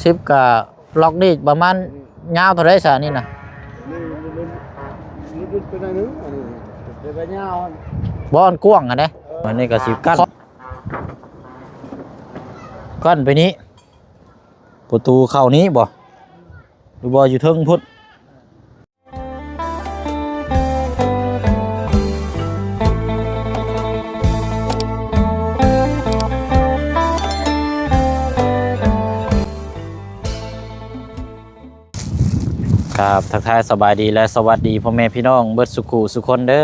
ສິບ ກໍລັອກນີ້ປະມານຍາວເທົ່າໃດຊະນີ້ນະ? ນີ້ ນີ້ ນີ້ ນີ້ເປັນໜ້ອຍໜຶ່ງ ອັນນີ້ເປັນຍາວ ບໍ່ ອັນກວ້າງຫັ້ນເດ້. ເອີ ອັນນີ້ກໍສິບ ກັ້ນ ກັ້ນໄປນີ້ ປະຕູເຂົ້ານີ້ບໍ່ ຫຼືວ່າຢູ່ເທິງພຸ້ນ? ຄັບ ທັກທາຍສະບາຍດີ ແລະ ສະຫວັດດີພໍ່ແມ່ພີ່ນ້ອງເບິດສູ່ຄູ່ສູ່ຄົນເດີ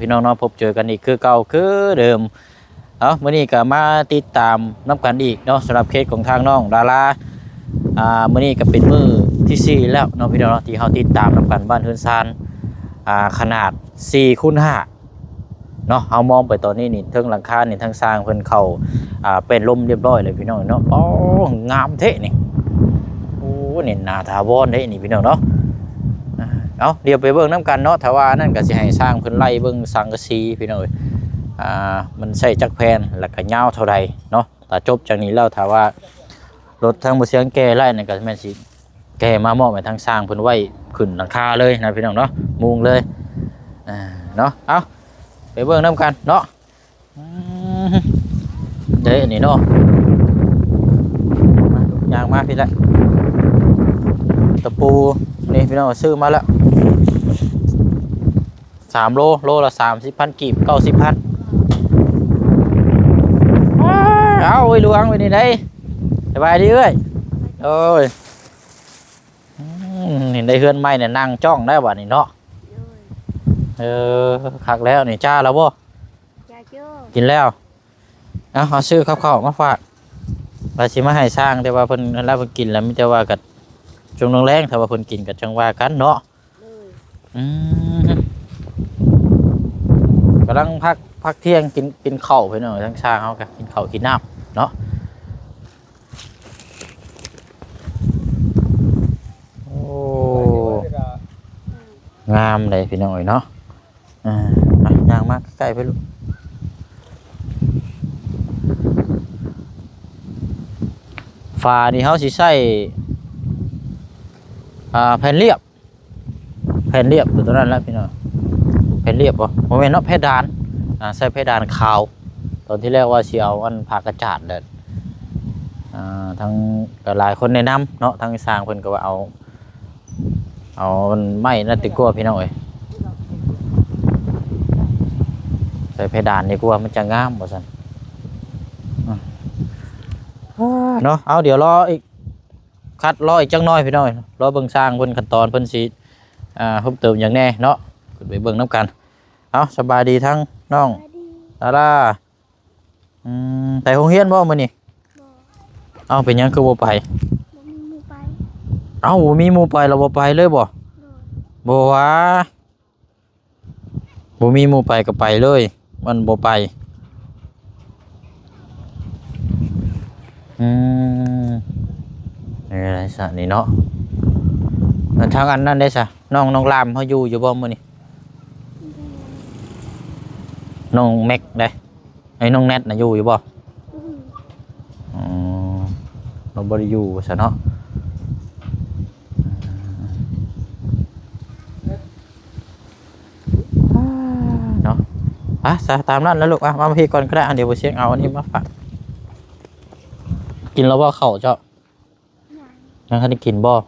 ພີ່ນ້ອງເນາະ. ພົບເຈີກັນອີກຄືເກົ່າຄືເດີມ. ເອົາ ມື້ນີ້ກໍມາຕິດຕາມນຳກັນອີກເນາະ ສຳລັບເຄສຂອງທາງນ້ອງດາລາ. ອ່າ ມື້ນີ້ກໍເປັນມື້ທີສີ່ແລ້ວເນາະ ພີ່ນ້ອງເນາະ ທີ່ເຮົາຕິດຕາມນຳກັນ ບ້ານເຮືອນຊານ ອ່າ ຂະໜາດສີ່ຄູນຫ້າເນາະ. ເຮົາມອງໄປຕອນນີ້ນີ້ ເທິງຫຼັງຄານີ້ ທາງຊ່າງເພິ່ນເຂົ້າ ອ່າ ແປ້ນລົມຮຽບຮ້ອຍແລ້ວ ພີ່ນ້ອງເນາະ. ໂອ້ ງາມແທ້ນີ້ ໂອ້ ນີ້ໜ້າຖາວອນເດ້ນີ້ ພີ່ນ້ອງເນາະ. ອ່າ ເອົາ ດຽວໄປເບິ່ງນຳກັນເນາະ. ຖ້າວ່າອັນນັ້ນກໍຊິໃຫ້ຊ່າງເພິ່ນໄລ່ເບິ່ງສັງກະສີ ພີ່ນ້ອງເອີຍ ອ່າ ມັນໃຊ້ຈັກແຜ່ນ ແລ້ວກໍຍາວເທົ່າໃດເນາະ. ຖ້າຈົບຈາກນີ້ແລ້ວ ຖ້າວ່າລົດທາງບໍ່ສຽງແກ່ໄດ້ນັ້ນ ກໍແມ່ນຊິແກ່ມາມອບໃຫ້ທາງຊ່າງເພິ່ນໄວ້ຂຶ້ນຫຼັງຄາເລີຍນະ ພີ່ນ້ອງເນາະ ມຸງເລີຍ ອ່າ ເນາະ. ເອົາ ໄປເບິ່ງນຳກັນເນາະ. ອືມ ເດ້ນີ້ເນາະ ມາ ຍ່າງມາພີ້ແຫຼະ ຕະປູນີ້ ພີ່ນ້ອງ ຊື້ມາແລ້ວ ສາມໂລ ໂລລະສາມສິບພັນກີບ ເກົ້າສິບພັນ. ອ້າວ ເອົາ ເອື້ອຍຫຼວງ ເປັນຈັ່ງໃດ? ສະບາຍດີເອື້ອຍ. ໂອ້ຍ ອືມ ເຫັນໄດ້ເຮືອນໃໝ່ນີ້ ນັ່ງຈ້ອງໄດ້ບັດນີ້ເນາະ. ໂດຍ ເອີ ຄັກແລ້ວນີ້. ຈ້າແລ້ວບໍ່? ຈ້າຢູ່. ກິນແລ້ວ. ເອົາ ເອົາຊື້ກັບເຂົ້າມາຝາກ ວ່າຊິມາໃຫ້ຊ່າງ ແຕ່ວ່າເພິ່ນ ເວລາເພິ່ນກິນແລ້ວ ມີແຕ່ວ່າກໍຊ່ວງແລງໆ ຖ້າວ່າເພິ່ນກິນກໍຈັ່ງວ່າກັນເນາະ. ໂດຍ ອືມ ກຳລັງພັກ ພັກທ່ຽງ ກິນ ກິນເຂົ້າ ພີ່ນ້ອງ. ທາງຊ່າງເຮົາກໍກິນເຂົ້າກິນນ້ຳເນາະ. ໂອ້ ງາມເດ້ ພີ່ນ້ອງເອີຍເນາະ. ອ່າ ໄປ ຍ່າງມາໃກ້ໆ ໄປລູກ. ຝານີ້ເຮົາຊິໃຊ້ ອ່າ ແຜ່ນລຽບ ແຜ່ນລຽບຕົວນັ້ນແຫຼະ ພີ່ນ້ອງ. ແຜ່ນລຽບບໍ່? ບໍ່ແມ່ນເນາະ ເພດານ. ອ່າ ໃຊ້ເພດານຂາວ. ຕອນທີແລກວ່າຊິເອົາອັນຜ້າກະຈາດແຫຼະ ອ່າ ທາງ ກໍຫຼາຍຄົນແນະນຳເນາະ ທາງຊ່າງເພິ່ນກໍວ່າເອົາ ເອົາໄມ້ນັ້ນດີກວ່າ ພີ່ນ້ອງເອີຍ ໃສ່ເພດານດີກວ່າ ມັນຈະງາມ ວ່າຊັ້ນ ອືມ ເນາະ. ເອົາ ດຽວລໍອີກ ຄັດລໍອີກຈັກໜ້ອຍ ພີ່ນ້ອງເອີຍ ລໍເບິ່ງຊ່າງເພິ່ນຂັ້ນຕອນເພິ່ນຊິ ອ່າ ເພີ່ມເຕີມຫຍັງແດ່ເນາະ ຂຶ້ນໄປເບິ່ງນຳກັນ. ເອົາ ສະບາຍດີທັງນ້ອງ ສະບາຍດີ ດາລາ. ອືມ ໄປໂຮງຮຽນບໍ່ມື້ນີ້? ບໍ່. ເອົ້າ ເປັນຫຍັງຄືບໍ່ໄປ? ບໍ່ມີໝູ່ໄປ. ເອົ້າ ບໍ່ມີໝູ່ໄປ ລະບໍ່ໄປເລີຍບໍ່? ໂດຍ. ບໍ່ວ່າ ບໍ່ມີໝູ່ໄປກໍໄປເລີຍ ມັນບໍ່ໄປ. ອືມ ເອີ ໄດ້ຊະນີ້ເນາະ. ແລ້ວທາງອັນນັ້ນໄດ້ຊະ ນ້ອງ ນ້ອງລາມເຮົາຢູ່ ຢູ່ບໍ່ມື້ນີ້? ນ້ອງແມັກເດ້? ໄອ້ນ້ອງແນັດນະ ຢູ່ ຢູ່ບໍ່? ອືມ ອໍ ລາວບໍ່ໄດ້ຢູ່ຊະເນາະ ເນາະ. ອາ ຊະ ຕາມນັ້ນແຫຼະລູກ. ອາ ມາພີ້ກ່ອນກໍໄດ້ ດຽວບໍ່ຊຽງເອົາອັນນີ້ມາຝາກ. ກິນແລ້ວບໍ່ເຂົ້າເຈົ້າ? ຍັງ ຍັງທັນໄດ້ກິນບໍ່? ໂດຍ.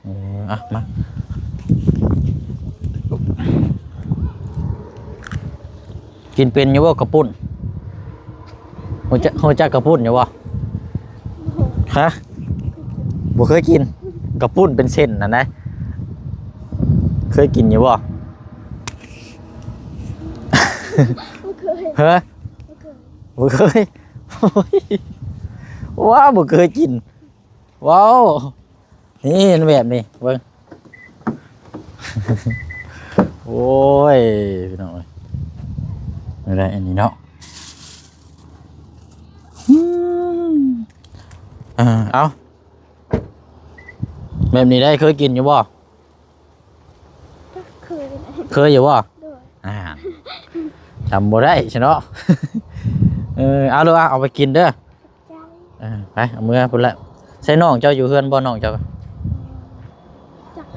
ເອີ ອະ ມາ ກິນເປັນຢູ່ບໍ່ກະປຸ້ນ? ຮູ້ຈັກ ຮູ້ຈັກກະປຸ້ນຢູ່ບໍ່? ໂດຍ. ຮະ? ບໍ່ເຄີຍກິນ? ກະປຸ້ນເປັນເສັ້ນຫັ້ນນະ ເຄີຍກິນຢູ່ບໍ່? ບໍ່ເຄີຍ. ຮະ? ບໍ່ເຄີຍ. ບໍ່ເຄີຍ? ວ້າ ບໍ່ເຄີຍກິນ. ວ້າວ ນີ້ແບບນີ້ເບິ່ງ ໂອ້ຍ ພີ່ນ້ອງເອີຍ ໄດ້ອັນນີ້ເນາະ ອືມ ເອົາ ແບບນີ້ໄດ້ ເຄີຍກິນຢູ່ບໍ່? ເຄີຍ. ເຄີຍຢູ່ບໍ່? ໂດຍ. ອ່າ ຈຳບໍ່ໄດ້ຊະເນາະ ເອີ ເອົາເດີ ເອົາໄປກິນເດີ. ເອີ ໄປ ເອົາເມືອພຸ້ນແຫຼະ. ໃຊ່ນ້ອງເຈົ້າຢູ່ເຮືອນບໍ່? ນ້ອງເຈົ້າ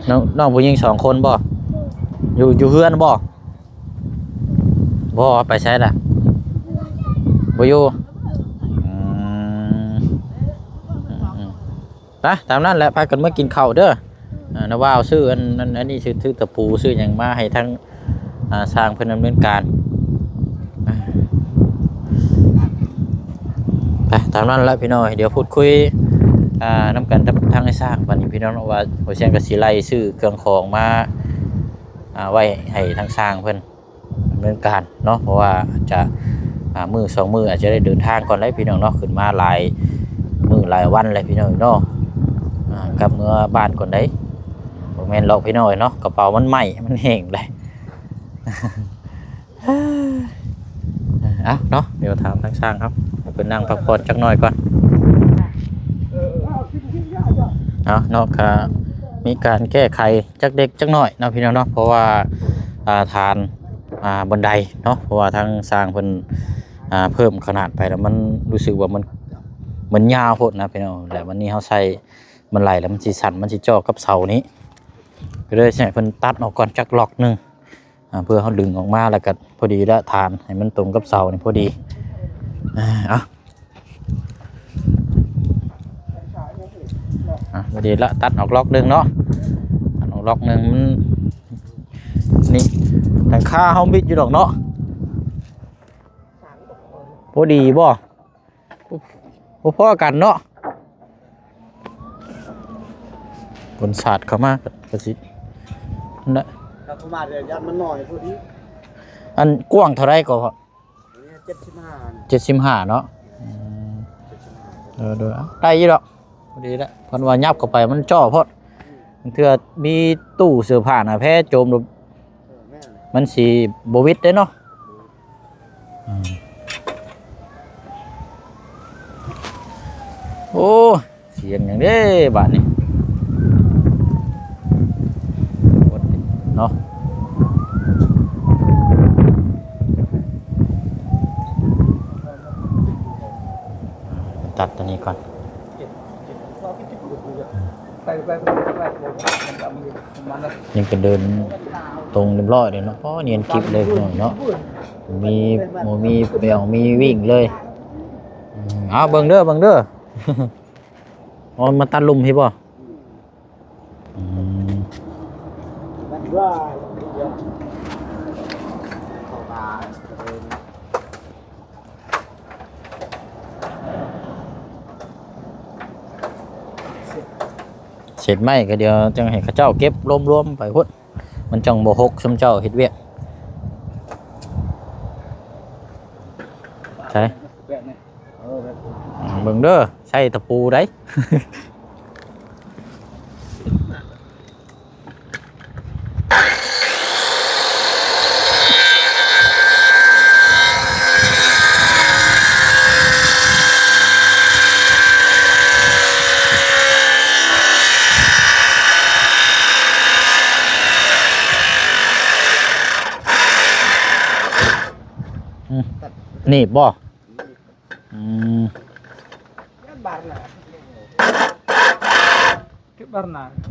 ນ້ອງ ນ້ອງຜູ້ຍິງສອງຄົນບໍ່? ຢູ່ ຢູ່ເຮືອນບໍ່? ບໍ່ ໄປໃສລະ? ບໍ່ຢູ່. ອືມ ອືມ ໄປ ຕາມນັ້ນແຫຼະ ພາກັນເມືອກິນເຂົ້າເດີ. ອ່າ ນ້າບ່າວຊື້ອັນ ອັນ ອັນນີ້ ຊື້ ຊື້ຕະປູ ຊື້ຫຍັງມາໃຫ້ທາງ ອ່າ ຊ່າງເພິ່ນດຳເນີນການ. ອ່າ ໄປ ຕາມນັ້ນແຫຼະພີ່ນ້ອງ. ດຽວພູດຄຸຍ ອ່າ ນຳກັນກັບທາງອ້າຍຊ່າງບັດນີ້ພີ່ນ້ອງ ວ່າບໍ່ແຊງກໍຊິໄລ່ຊື້ເຄື່ອງຂອງມາ ອ່າ ໄວ້ໃຫ້ທາງຊ່າງເພິ່ນ ດຳເນີນການເນາະ ເພາະວ່າອາດຈະ ອ່າ ມື້ສອງມື້ອາດຈະໄດ້ເດີນທາງກ່ອນໄດ໋ພີ່ນ້ອງເນາະ. ຂຶ້ນມາຫຼາຍມື້ຫຼາຍວັນແລ້ວພີ່ນ້ອງເນາະ. ອ່າ ກັບເມືອບ້ານກ່ອນໄດ໋. ບໍ່ແມ່ນດອກພີ່ນ້ອງເນາະ ກະເປົາມັນໄໝ້ ມັນແຫ້ງໄດ໋. ເອົ້າເນາະ ດຽວຖາມທາງຊ່າງເຮົາ ໃຫ້ເພິ່ນນັ່ງພັກຜ່ອນຈັກໜ້ອຍກ່ອນ. ເອົາເນາະ ກະມີການແກ້ໄຂ ຈັກເລັກຈັກນ້ອຍເນາະພີ່ນ້ອງເນາະ ເພາະວ່າ ອ່າ ຖານ ອ່າ ບັນໄດເນາະ ເພາະວ່າທາງຊ່າງເພິ່ນ ອ່າ ເພີ່ມຂະໜາດໄປແລ້ວ ມັນຮູ້ສຶກວ່າມັນ ມັນຍາວໂພດນະພີ່ນ້ອງ. ແລ້ວບັດນີ້ເຮົາໃສ່ບັນໄດແລ້ວ ມັນຊິສັ້ນ ມັນຊິເຈາະກັບເສົານີ້ ກໍເລີຍໃຫ້ເພິ່ນຕັດອອກກ່ອນຈັກລັອກໜຶ່ງ ອ່າ ເພື່ອເຮົາດຶງອອກມາ ແລ້ວກໍພໍດີລະ ຖານໃຫ້ມັນຕົງກັບເສົານີ້ພໍດີ. ອ່າ ເອົາ ອ່ະ ພໍດີລະ ຕັດອອກລັອກໜຶ່ງເນາະ ຕັດອອກລັອກໜຶ່ງ. ມັນ ນີ້ ຫຼັງຄາເຮົາມິດຢູ່ດອກເນາະ ພໍດີບໍ່? ບໍ່ພໍກັນເນາະ ຝົນສາດເຂົ້າມາກໍ ກໍຊິ ນັ້ນແຫຼະ ຖ້າເຂົ້າມາແລ້ວຢ້ານມັນໜ້ອຍໂພດອີກ. ອັນກວ້າງເທົ່າໃດກໍ? ເຈັດສິບຫ້າ ເຈັດສິບຫ້າເນາະ. ອືມ ເອີ ໂດຍ ເອົາ ໄດ້ຢູ່ດອກ ພໍດີແຫຼະ. ເພິ່ນວ່າຫຍັບເຂົ້າໄປມັນເຈາະໂພດ ບາງເທື່ອມີຕູ້ເສື້ອຜ້າໜ້າແພໂຈມ ເອີ ແມ່ນ ມັນຊິບໍ່ຫວິດເດ້ເນາະ. ອືມ ໂອ້ ສຽງຫຍັງເດ້ບາດນີ້ເນາະ. ຕັດຕົວນີ້ກ່ອນ. ນີ້ກໍເດີນຕົງຮຽບຮ້ອຍເລີຍເນາະ. ໂອ້ ນຽນກິບເລີຍພີ່ນ້ອງເນາະ ມີ ບໍ່ມີແບວ ມີວິ່ງເລີຍ. ອືມ ເອົາເບິ່ງເດີ ເບິ່ງເດີ. ອໍ ມາຕັດລຸ່ມພີ້ບໍ່? ອືມ ເສດໄມ້ກໍດຽວຈັ່ງໃຫ້ເຂົາເຈົ້າເກັບລວມໆໄປພຸ້ນ ມັນຈັ່ງບໍ່ຫົກຊຸມເຈົ້າເຮັດວຽກ. ໃສ ເບິ່ງເດີ ໃຊ້ຕະປູໄດ໋. ອືມ ນີ້ບໍ່? ອືມ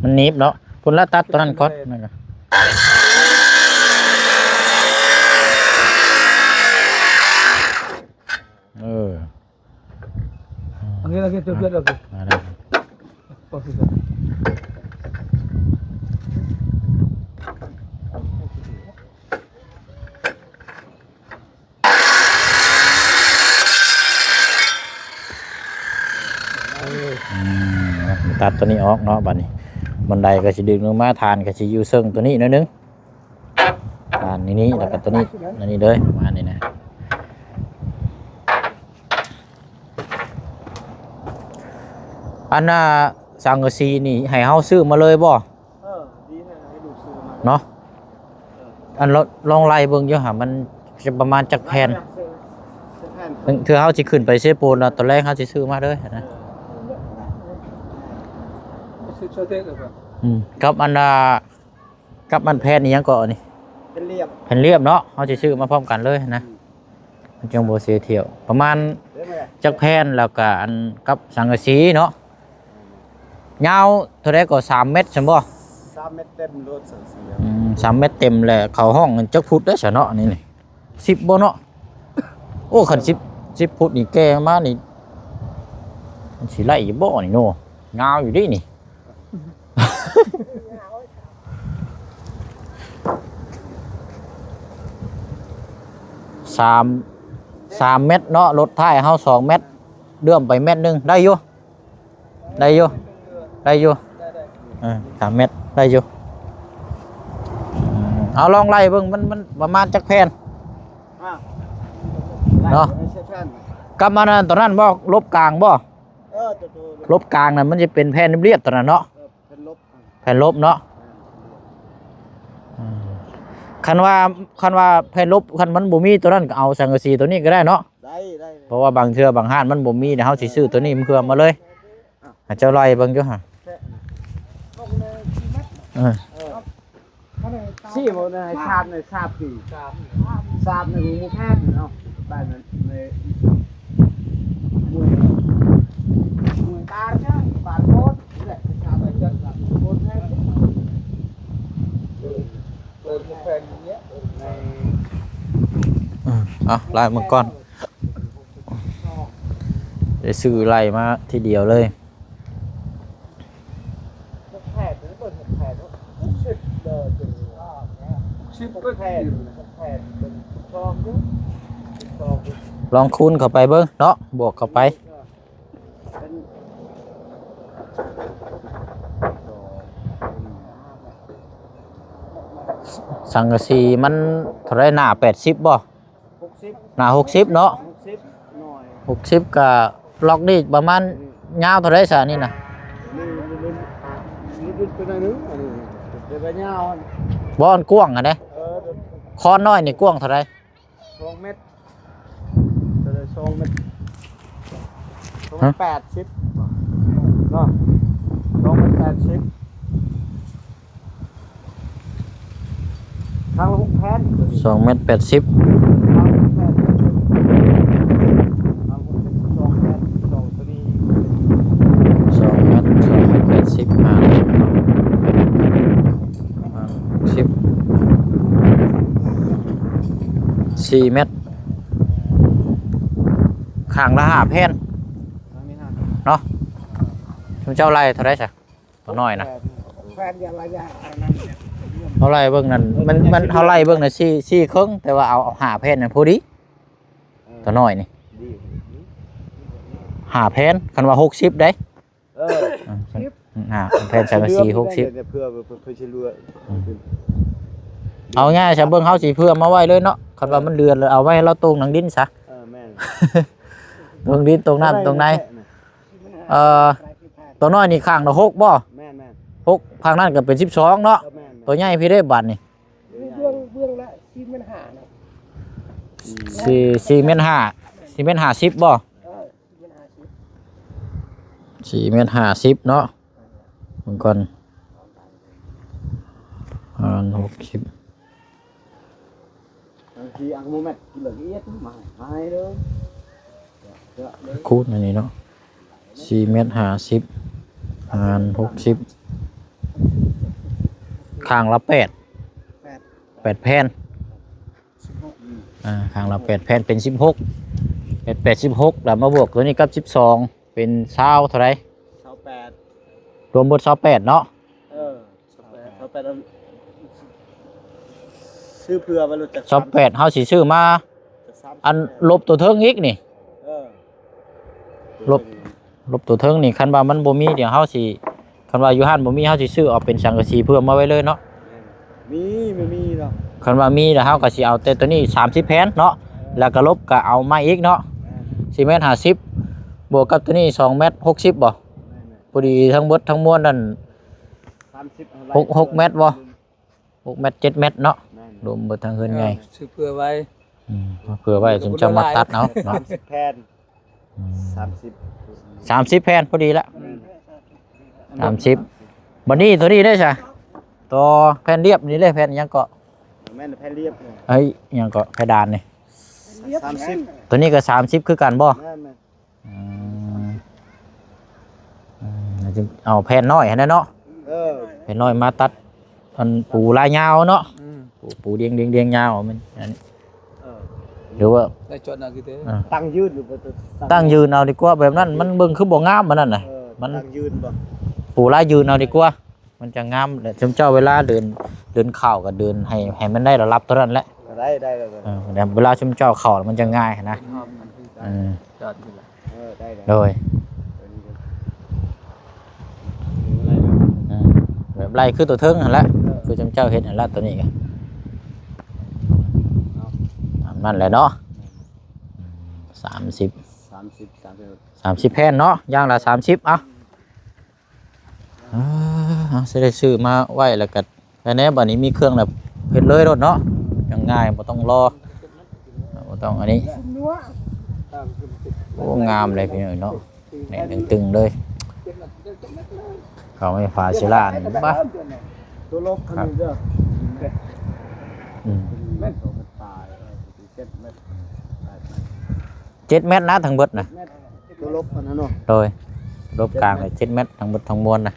ມັນໜີບເນາະ ພຸ້ນລະ ຕັດຕົວນັ້ນກ່ອນ. ເອີ ອັນນີ້ລະ ເກັບເກັບເກັບ ມາແລ້ວ. ອືມ ຕັດຕົວນີ້ອອກເນາະ ບາດນີ້ບັນໄດກໍຊິດຶງລົງມາ ຖານກໍຊິຢູ່ເຊິ່ງຕົວນີ້ໜ້ອຍໜຶ່ງ ຖານນີ້ ນີ້ ແລ້ວກໍຕົວນີ້ ອັນນີ້ເລີຍ ປະມານນີ້ນະ. ອັນນ່າ ສັງກະສີນີ້ໃຫ້ເຮົາຊື້ມາເລີຍບໍ່? ເອີ ດີໃຫ້ ໃຫ້ລູກຊື້ມາເນາະ. ເອີ ອັນລອງ ລອງໄລ່ເບິ່ງຢູ່ຫາ ມັນຈະປະມານຈັກແຜ່ນ? ເທື່ອເຮົາຊິຂຶ້ນໄປເຊໂປນລະ ຕອນແລງເຮົາຊິຊື້ມາເລີຍຫັ້ນນະ. ເອີ ຊື້ເທື່ອເດັກເລີຍບໍ່? ອືມ ກັບອັນນ່າ ກັບອັນແຜ່ນອີ່ຫຍັງເກາະນີ້? ແຜ່ນລຽບ ແຜ່ນລຽບເນາະ ເຮົາຊິຊື້ມາພ້ອມກັນເລີຍຫັ້ນນະ. ອືມ ມັນຈັ່ງບໍ່ເສຍຖ້ຽວ ປະມານຈັກແຜ່ນ ແລ້ວກະອັນກັບສັງກະສີເນາະ. ຍາວເທົ່າໃດກໍ ສາມແມັດຊັ້ນບໍ່? ສາມແມັດເຕັມໂລດ ສາມສິບ ອືມ ສາມແມັດເຕັມແຫຼະ. ເຂົາຫ້ອງຈັກຟຸດເດ້ຊະເນາະ ນີ້ນີ້ ສິບບໍ່ເນາະ? ໂອ້ ຄັນສິບ ສິບຟຸດນີ້ແກ່ມານີ້ ມັນຊິໄດ້ຢູ່ບໍ່ນີ້ເນາະ? ຍາວຢູ່ເດ້ນີ້. ສາມ ສາມແມັດເນາະ, ລົດທ້າຍເຮົາສອງແມັດ ເລື່ອມໄປແມັດໜຶ່ງ ໄດ້ຢູ່ ໄດ້ຢູ່ ໄດ້ຢູ່. ເອີ ສາມແມັດ ໄດ້ຢູ່. ເອົາ ລອງໄລ່ເບິ່ງ ມັນ ມັນປະມານຈັກແຜ່ນ ອ່າ ເນາະ? ກັບມັນອັນຕົວນັ້ນບໍ່? ລົບກາງບໍ່? ເອີ ຕົວ ຕົວ ລົບກາງນັ້ນ ມັນຈະເປັນແຜ່ນລຽບໆ ຕົວນັ້ນເນາະ? ເອີ ແຜ່ນລົບ ແຜ່ນລົບເນາະ. ຄັນວ່າ ຄັນວ່າແຜ່ນລົບ ຄັນມັນບໍ່ມີຕົວນັ້ນ ກໍເອົາສັງກະສີຕົວນີ້ກໍໄດ້ເນາະ? ໄດ້ ໄດ້ ເພາະວ່າບາງເທື່ອບາງຮ້ານມັນບໍ່ມີ ແລ້ວເຮົາຊິຊື້ຕົວນີ້ມາເພື່ອມາເລີຍ. ອ່ະ ໃຫ້ເຈົ້າໄລ່ເບິ່ງຢູ່ຫະ. ເອີ ສີ່ບໍ່ໄດ້ ສາມໃນສາມປີ ສາມໃນໝູ່ແພດເນາະ ໄປນັ້ນໃນໝູ່ ໝູ່ຕານ ຕານໂພດ ແຫຼະ ສາມໃນເຮືອນ ສາມໂພດແພດ ເປີດແພດນີ້. ເອີ ເອົາ ໄລ່ເບິ່ງກ່ອນ ໄດ້ຊື້ໄລ່ມາທີດຽວເລີຍ. ລອງຄູນເຂົ້າໄປເບິ່ງເນາະ ບວກເຂົ້າໄປ. ສັງກະສີມັນເທົ່າໃດ ໜາແປດສິບບໍ່? ຫົກສິບ ໜາຫົກສິບເນາະ. ຫົກສິບ ໜ້ອຍ ຫົກສິບ ກະລັອກນີ້ປະມານ ອືມ ຍາວເທົ່າໃດຊະນີ້ນະ? ນີ້ ນີ້ ນີ້ ນີ້ຕົວໜ້ອຍໜຶ່ງ ອັນນີ້ແຕ່ວ່າຍາວ ບໍ່ ອັນກວ້າງຫັ້ນເດ້. ເອີ ຄອນນ້ອຍນີ້ກວ້າງເທົ່າໃດ? ສອງແມັດ ເທົ່າໃດ? ສອງແມັດ ສອງແມັດແປດສິບເນາະ ສອງແມັດແປດສິບ. ທາງລະຫົກແຜ່ນ ສອງແມັດແປດສິບ ທາງລະຫົກແຜ່ນ ທາງຫົກແຜ່ນ ສອງແຜ່ນ ສອງຕົວນີ້ ສອງແມັດ ສອງແມັດແປດສິບ ຫານ ຫານຫົກສິບ ສີ່ແມັດ ຂ້າງລະຫ້າແຜ່ນ ທາງນີ້ຫ້າ ເນາະ. ຊຸມເຈົ້າໄລ່ເທົ່າໃດຊະ? ຕົວນ້ອຍນະ ແຜ່ນຢ່າລະຍະອັນນັ້ນ ເຮົາໄລ່ເບິ່ງນັ້ນ ມັນ ມັນ ເຮົາໄລ່ເບິ່ງນັ້ນສີ່ ສີ່ເຄິ່ງ ແຕ່ວ່າເອົາ ເອົາຫ້າແຜ່ນນັ້ນພໍດີ. ເອີ ຕົວນ້ອຍນີ້ ດີ ຫ້າແຜ່ນ ຄັນວ່າຫົກສິບເດ້. ເອີ ອ່າ ແຜ່ນສັງກະສີຫົກສິບ ເພື່ອ ເພື່ອ ເພື່ອຊິເຫຼືອ. ອືມ ເອົາງ່າຍຊະ ເບິ່ງເຮົາຊິເພື່ອມາໄວ້ເລີຍເນາະ ຄັນວ່າມັນເດືອດແລ້ວ ເອົາໄວ້ໃຫ້ລາວໂຕ່ງໜັງດິນຊະ. ເອີ ແມ່ນ ໂຕ່ງດິນ ໂຕ່ງນ້ຳ ໂຕ່ງໃນ. ເອີ ຕົວນ້ອຍນີ້ຂ້າງລະຫົກບໍ່? ແມ່ນໆ ຫົກ ຂ້າງນັ້ນກໍເປັນສິບສອງເນາະ. ເອີ ແມ່ນໆ ຕົວໃຫຍ່ພີ້ເດ້ບາດນີ້ ເບື້ອງ ເບື້ອງລະສີ່ແມັດຫ້ານະ ສີ່ ສີ່ແມັດຫ້າ ສີ່ແມັດຫ້າສິບບໍ່? ເອີ ສີ່ແມັດຫ້າສິບ ສີ່ແມັດຫ້າສິບເນາະ. ເບິ່ງກ່ອນ ຫານຫົກສິບ ບາງທີອັງໂມແມັດກິນລະອຽດມາ ມາໃຫ້ເດີ ເຈາະເລີຍ ຄູນອັນນີ້ເນາະ ສີ່ແມັດຫ້າສິບ ຫານຫົກສິບ ຂ້າງລະແປດ ແປດ ແປດແຜ່ນ ສິບຫົກ ອ່າ ຂ້າງລະແປດແຜ່ນເປັນສິບຫົກ ແປດ ແປດ ສິບຫົກ ແລ້ວມາບວກຕົວນີ້ກັບສິບສອງ ເປັນຊາວເທົ່າໃດ? ຊາວແປດ ລວມເບິດຊາວແປດເນາະ. ເອີ ຊາວແປດ ຊາວແປດ ຊື້ເພື່ອໄວ້ລົດຈັກ ຊາວແປດ ເຮົາຊິຊື້ມາ ຈັກສາມ ອັນລົບຕົວເທິງອີກນີ້. ເອີ ລົບ ລົບຕົວເທິງນີ້ ຄັນວ່າມັນບໍ່ມີ ດຽວເຮົາຊິ ຄັນວ່າຢູ່ຮ້ານບໍ່ມີ ເຮົາຊິຊື້ເອົາເປັນສັງກະສີເພີ່ມມາໄວ້ເລີຍເນາະ. ແມ່ນ ມີ ມີ ມີເນາະ ຄັນວ່າມີແລ້ວ ເຮົາກໍຊິເອົາແຕ່ຕົວນີ້ສາມສິບແຜ່ນເນາະ. ເອີ ແລ້ວກໍລົບກໍເອົາໃໝ່ອີກເນາະ. ແມ່ນ ສີ່ແມັດຫ້າສິບ ບວກກັບຕົວນີ້ສອງແມັດຫົກສິບບໍ່? ແມ່ນໆ ພໍດີທັງເບິດທັງມວນນັ້ນ ສາມສິບ ຫົກ ຫົກແມັດບໍ່? ຫົກແມັດ ເຈັດແມັດເນາະ. ແມ່ນ ລວມເບິດທັງເຮືອນໃຫຍ່ ເອີ ຊື້ເພື່ອໄວ້ ອືມ ເພື່ອໄວ້ ເພິ່ນຈະມາຕັດເອົາເນາະ. ສາມສິບແຜ່ນ ອືມ ສາມສິບ ສາມສິບແຜ່ນພໍດີລະ. ແມ່ນ ສາມສິບ ບັດນີ້ຕົວນີ້ເດ້ຊະ ຕໍ່ແຜ່ນລຽບນີ້ເດ້ ແຜ່ນຫຍັງເກາະ? ແມ່ນແຜ່ນລຽບ ເອີຍ ຫຍັງເກາະ ເພດານນີ້ ສາມສິບ ຕົວນີ້ກໍສາມສິບຄືກັນບໍ່? ແມ່ນໆ ອືມ ອືມ ເອົາແຜ່ນນ້ອຍຫັ້ນແຫຼະເນາະ ເອີ ແຜ່ນນ້ອຍມາຕັດ ອັນປູລາຍຍາວເນາະ ອືມ ປູ ປູດຽງ ດຽງ ດຽງຍາວ ມັນອັນ ເອີ ຫຼືວ່າ ໄດ້ຈອດນະຄືເຕ ເອີ ຕັ້ງຢືນຢູ່ບໍ່ ຕັ້ງຢືນເອົາດີກວ່າ ແບບນັ້ນມັນເບິ່ງຄືບໍ່ງາມ ອັນນັ້ນນະ ເອີ ມັນຕັ້ງຢືນບໍ່ ປູລາຍຢືນເອົາດີກວ່າ ມັນຈະງາມ ແລະ ຊຸມເຈົ້າເວລາເດີນ ເດີນເຂົ້າກໍເດີນໃຫ້ ໃຫ້ມັນໄດ້ລະດັບເທົ່ານັ້ນແຫຼະ ກໍໄດ້ ໄດ້ແລ້ວກໍ ເອີ ແບບເວລາຊຸມເຈົ້າເຂົ້າມັນຈະງ່າຍຫັ້ນນະ ເອີ ຈອດນີ້ລະ ເອີ ໄດ້ແລ້ວ ໂດຍ ເອີ ແບບໄລ່ຄືຕົວເທິງຫັ້ນແຫຼະ ເອີ ຄືຊຸມເຈົ້າເຮັດຫັ້ນລະ ຕົວນີ້ກໍຕາມນັ້ນແຫຼະເນາະ ສາມສິບ ສາມສິບ ສາມສິບ ສາມສິບແຜ່ນເນາະ ຢ່າງລະສາມສິບ ເອົາ ອ່າ ຊິໄດ້ຊື້ມາໄວ້ແລ້ວກໍ ແລ້ວແນ່ ບັດນີ້ມີເຄື່ອງແລ້ວເຮັດເລີຍໂລດເນາະ ຈັ່ງງ່າຍ ບໍ່ຕ້ອງລໍ ບໍ່ຕ້ອງອັນນີ້ ໂອ້ ງາມເລີຍພີ່ນ້ອງເນາະ ແໜ້ນຕຶງໆເລີຍ ເຂົ້າໄມ້ຝາຊິລານ ບາດ ຕົວລົບຄັນນີ້ເດີ ອືມ ແມ່ນຕົວມັນຕາຍ ເອີ ເຈັດແມັດ ເຈັດແມັດນະ ທັງເບິດນະ ຕົວລົບອັນນັ້ນເນາະ ໂດຍ ລົບກາງເລີຍ ເຈັດແມັດ ທັງເບິດທັງມວນນະ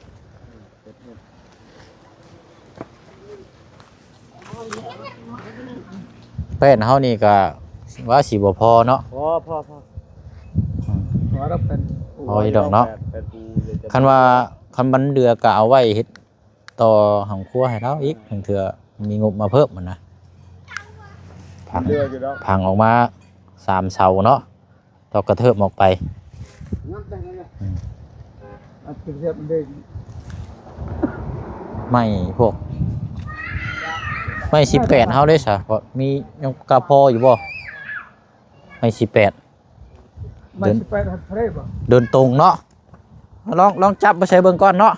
ແປ້ນເຮົານີ້ກໍວ່າຊິບໍ່ພໍເນາະ ພໍ ພໍ ພໍ ອືມ ພໍດອກ ເປັນ ພໍຢູ່ດອກເນາະ ແປດ ແປດປູ ຄັນວ່າ ຄັນມັນເຫຼືອກໍເອົາໄວ້ເຮັດຕໍ່ຫ້ອງຄົວໃຫ້ລາວອີກ ເອີ ບາງເທື່ອມີງົບມາເພີ່ມຫັ້ນນະ ພັງ ເຫຼືອຢູ່ດອກ ພັງອອກມາສາມເສົາເນາະ ຕອກກະເທີບອອກໄປ ອືມ ໄມ້ພວກ ໄມ້ສິບແປດເຮົາເດ້ຊະ ເພາະມີຍັງກະພໍຢູ່ບໍ່ ໄມ້ສິບແປດ ໄມ້ສິບແປດຫັ້ນເທຣບໍ່ ເດີນຕົງເນາະ ລອງ ລອງຈັບມາໃສ່ເບິ່ງກ່ອນເນາະ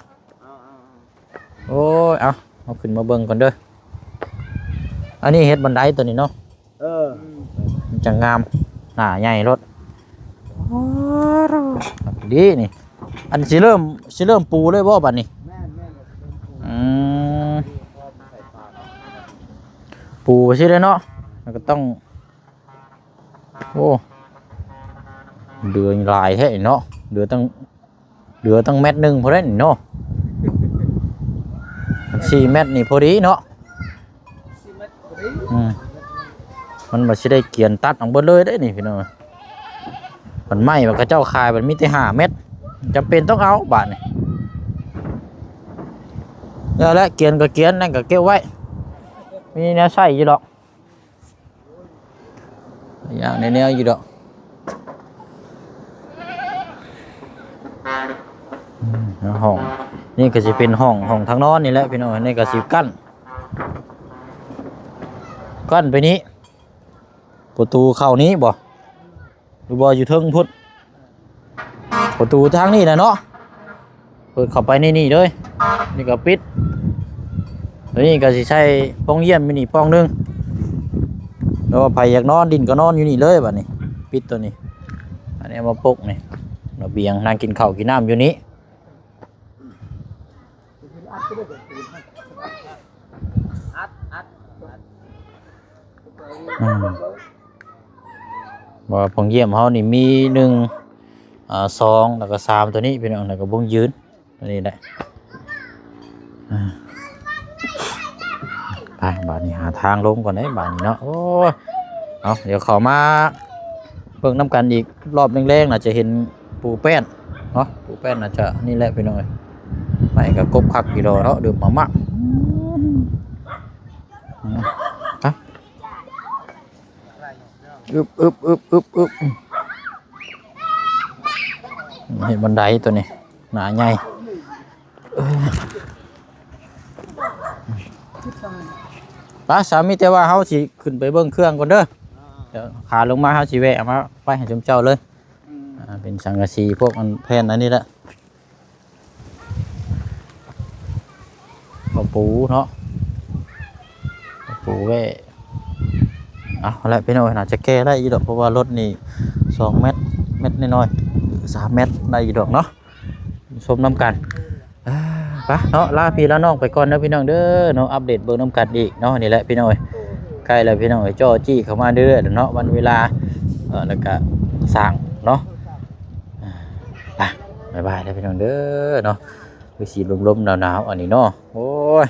ໂອ້ຍ ເອົາ ເອົາຂຶ້ນມາເບິ່ງກ່ອນເດີ ອັນນີ້ເຮັດບັນໄດຕົວນີ້ເນາະ ເອີ ມັນຈະງາມ ໜ້າໃຫຍ່ໂລດ ໂອ້ ດີນີ້ ອັນຊິເລີ່ມ ຊິເລີ່ມປູເລີຍບໍ່ບັດນີ້ ແມ່ນໆ ອືມ ປູຊິໄດ້ເນາະ ແລ້ວກໍຕ້ອງ ໂອ້ ເດືອຫຼາຍແທ້ເນາະ ເດືອຕັ້ງ ເດືອຕັ້ງແມັດໜຶ່ງພຸ້ນແຫຼະນີ້ເນາະ ສີ່ແມັດນີ້ພໍດີເນາະ ສີ່ແມັດພໍດີ ອືມ ມັນບໍ່ຊິໄດ້ກຽນຕັດອອກເບິດເລີຍເດ້ນີ້ພີ່ນ້ອງ ມັນໄມ້ວ່າເຂົາເຈົ້າຂາຍ ມັນມີແຕ່ຫ້າແມັດ ຈຳເປັນຕ້ອງເອົາບາດນີ້ ແລ້ວແຫຼະ ກຽນກໍກຽນ ນັ້ນກໍເກັບໄວ້ ມີແນວໃຊ້ຢູ່ດອກ ຢ່າງແນວໆຢູ່ດອກ ອືມ ຫ້ອງ ນີ້ກໍຊິເປັນຫ້ອງ ຫ້ອງທາງນອນນີ້ແຫຼະພີ່ນ້ອງ ນີ້ກໍຊິກັ້ນ ກັ້ນໄປນີ້ ປະຕູເຂົ້ານີ້ບໍ່ ຫຼືວ່າຢູ່ເທິງພຸ້ນ ປະຕູທາງນີ້ນະເນາະ ເປີດເຂົ້າໄປໃນນີ້ເລີຍ ນີ້ກໍປິດ ໂຕນີ້ກໍຊິໃສ່ປ່ອງຢ້ຽມຢູ່ນີ້ປ່ອງໜຶ່ງ ແລ້ວໃຜຢາກນອນດິນກໍນອນຢູ່ນີ້ເລີຍບາດນີ້ ປິດໂຕນີ້ ອັນນີ້ເອົາມາປົກນີ້ ລະບຽງ ນັ່ງກິນເຂົ້າກິນນ້ຳຢູ່ນີ້ ອັດ ອັດ ອັດ ອືມ ວ່າປ່ອງຢ້ຽມເຮົານີ້ມີໜຶ່ງ ອາ ສອງ ແລ້ວກໍສາມ ຕົວນີ້ພີ່ນ້ອງ ແລ້ວກໍບົງຢືນ ຕົວນີ້ແຫຼະ ອາ ໄປ ບາດນີ້ຫາທາງລົງກ່ອນເດ້ ບາດນີ້ເນາະ ໂອ້ຍ ເອົາ ດຽວເຂົ້າມາເບິ່ງນຳກັນອີກ ລອບແລງໆ ໜ້າຈະເຫັນປູແປ້ນເນາະ ປູແປ້ນໜ້າຈະນີ້ແຫຼະພີ່ນ້ອງເອີຍ ໄມ້ກໍກົບຄັກຢູ່ດອກເນາະ ເດີບມາກໆ ອືມ ອືມ ອາ ອຶບ ອຶບ ອຶບ ອຶບ ເຮັດບັນໄດຕົວນີ້ ໜ້າໃຫຍ່ ເອີ ໄປ ສາ ມີແຕ່ວ່າເຮົາຊິຂຶ້ນໄປເບິ່ງເຄື່ອງກ່ອນເດີ ດຽວຂາລົງມາເຮົາຊິແວະເອົາມາໄວ້ໃຫ້ຊຸມເຈົ້າເລີຍ ອືມ ອ່າ ເປັນສັງກະສີພວກອັນແຜ່ນອັນນີ້ແຫຼະ ກະປູເນາະ ກະປູແວ້ ເອົາລະພີ່ນ້ອງ ໜ້າຈະແກ້ໄດ້ຢູ່ດອກ ເພາະວ່າລົດນີ້ສອງແມັດ ແມັດນ້ອຍໆ ສາມແມັດໄດ້ຢູ່ດອກເນາະ ຊົມນຳກັນ ອ່າ ໄປເນາະ ລາພີ່ລານ້ອງໄປກ່ອນເດີພີ່ນ້ອງເດີເນາະ ອັບເດດເບິ່ງນຳກັນອີກເນາະ ນີ້ແຫຼະພີ່ນ້ອງເອີຍ ໃກ້ແລ້ວພີ່ນ້ອງເອີຍ ຈໍ້ຈີ້ເຂົ້າມາເລື້ອຍໆແລ້ວເນາະ ວັນເວລາ ເອີ ແລ້ວກະສ້າງເນາະ ອ່າ ໄປ ບາຍບາຍເດີພີ່ນ້ອງເດີເນາະ ຄືຊິລົມໆໜາວໆອັນນີ້ເນາະ ໂອ້ຍ